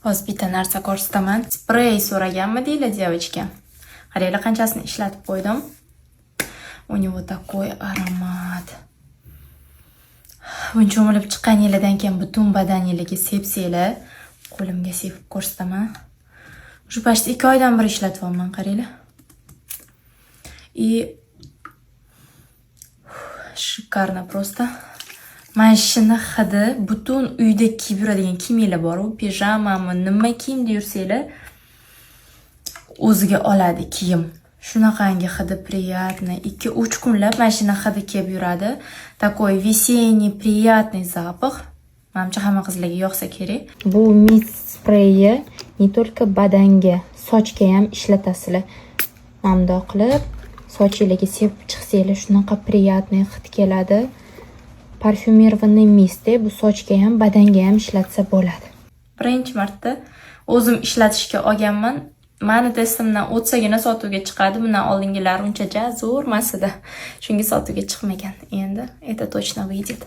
Hozir bitta narsa ko'rsataman. Sprey so'raganmidinglar, девочки? Qaranglar, qanchasini ishlatib qo'ydim. У него такой аромат. Buni cho'milib chiqqaninglardan keyin butun badaninglarga sepsanglar, qo'limga sepib ko'rsataman. Уже почти 2 oydan beri ishlatyapman, qaranglar. И шикарно просто. Mana shuni hidi butun uyda kiyib yuradigan kiyiminglar bor-u, pijamami, nima kiyimda yursanglar, o'ziga oladi kiyim. Shunaqangi hidi приятный. 2-3 kunlab mana shuni hidi kelib yuradi. Такой весенний приятный запах. Manimcha, hamma qizlarga yoqsa kerak. Bu mist spreyi не только badanga, sochga ham ishlatasizlar. Mana bundoq qilib sochinglarga sepib chiqsanglar, shunaqa приятный hid keladi. Парфюмированный mist, bu sochga ham, badanga ham ishlatsa bo'ladi. Birinchi marta o'zim ishlatishga olganman. Mani testimdan o'tsagina sotuvga chiqadi. Bundan oldingilari uncha zo'r emas edi. Shunga sotuvga chiqmagan. Endi это точно выйдет.